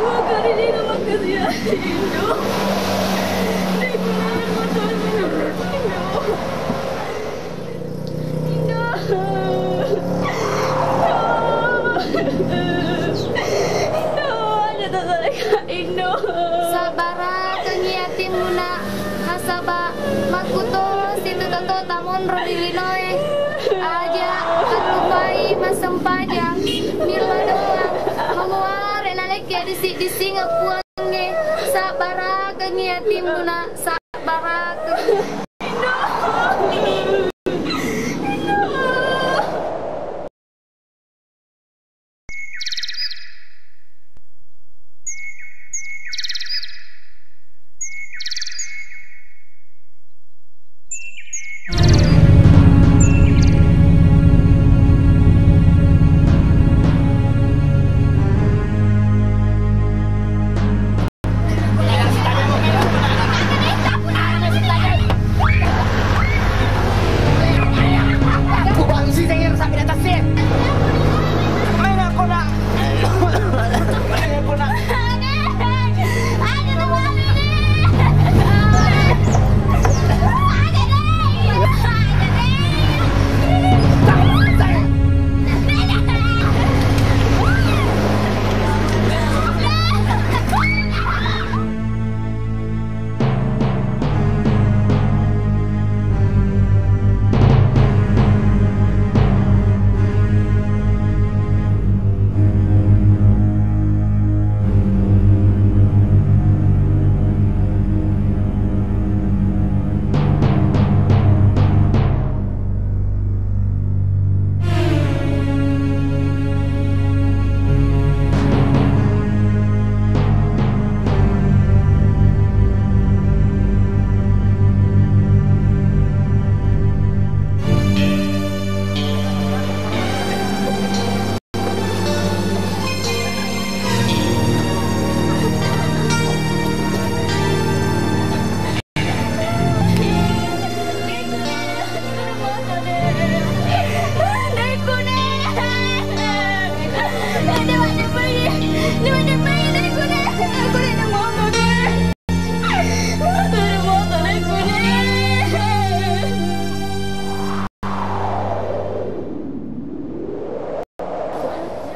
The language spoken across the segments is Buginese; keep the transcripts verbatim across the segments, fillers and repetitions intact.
Makasih ya, Indo. Indo. Indo. Indo. Indo. Indo. Sabbarakengngi atimmu, Nak, nasaba makkuto situ toto tamonro ri linoe. Aja kallupai massempajang, millo doang, mamuare nalekke disi-disingeng Puangnge. Sabbarakengngi atimmu, Nak, sabbarakengngi.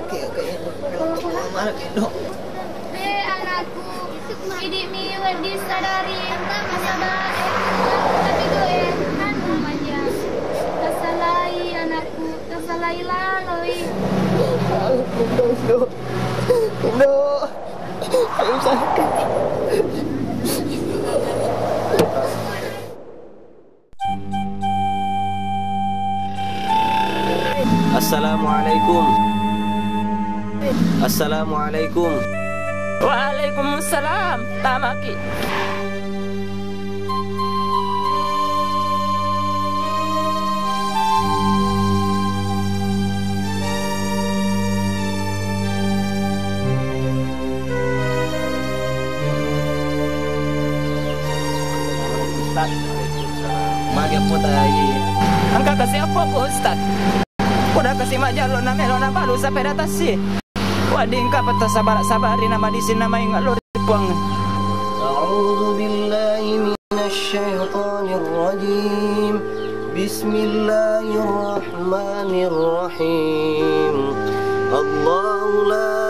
Oke, oke. Melo melo melo, Dok. Eh, anakku, idi'mi wedding sadari, nasaba, eh, tapi tu, eh, anu, manja. Tasalai, anakku, tasalai laloi. Dok, Dok. Dok. Saya sakit. Assalamualaikum. Assalamualaikum. Waalaikumsalam. Tamaki. Magi pota, iye. Engka kasi appoku, Ustaz. Udah kasi majallo na melo na balu sapeda tassi. Wedding ka petta sabara-sabari na madising na maing allo ri Puang. A'udzu billahi minasy syaithanir rajim. Bismillahirrahmanirrahim. Allahu la